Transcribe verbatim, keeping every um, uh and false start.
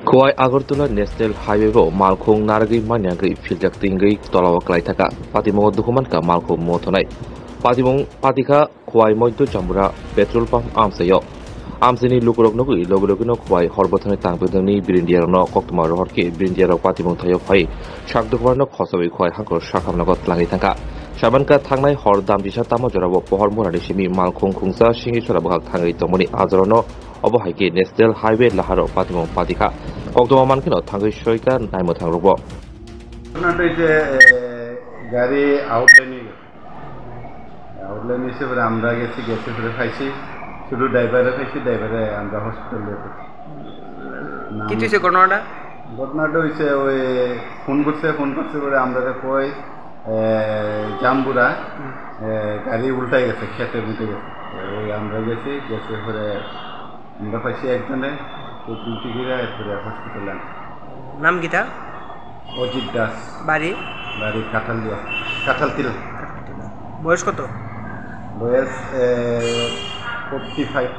Khowai Agartala National Highway o malkhung narwgwi manyagwi philjak tingwi tolao kwlai thaka. Patimungo dukhu mankha malkhung mothonai. Patimung patikha Khowai Moito Chambura petrol pump amchaio. Amchaini lukurok nugwi logi logino Khowai horbothani tangtwdwngni birindiarokno koktwma rohor khe birindiarok patimung thaio phai sak dukhumarno khosawi Khowai hangkor sakhamnogo tlangwi thangkha. Sabankha thangnai hor damjisa tamo jorao pohor murani simi malkhung khungsa singwi sora bwkhak thangwi tongmani ajorono. Obo hai khe National Highway laharo patimung patikha. Koktwma mankheno thangwi soika naimwthang rwbo. ঘটনাটা হচ্ছে, এ, গাড়ি আউটলাইনে গেছে। আউটলাইনে এসে পরে আমরা গেছি, গেছে পরে খাইছি, শুধু ড্রাইভারে খাইছি, ড্রাইভারে আমরা হসপিটালে রেখেছি। নাম কিছু হয়েছে ঘটনাটা? ঘটনাটা হয়েছে ওই ফোন করছে, ফোন করছে পরে আমরা কই, এ, জাম্বুরা, এ, গাড়ি উল্টাই গেছে, খেতে মুতে গেছে। ওই আমরা গেছি, গেছে পরে আমরা পাইছি একজনে, তো দুই টিকিরা এরপরে হসপিটালে আনছে। নাম কিতা? অজিত দাস। বাড়ি? বাড়ি কাঁঠালদিয়া, কাঁঠালতিল। বয়স কত? বয়স, এ, ফোর্টি ফাইভ।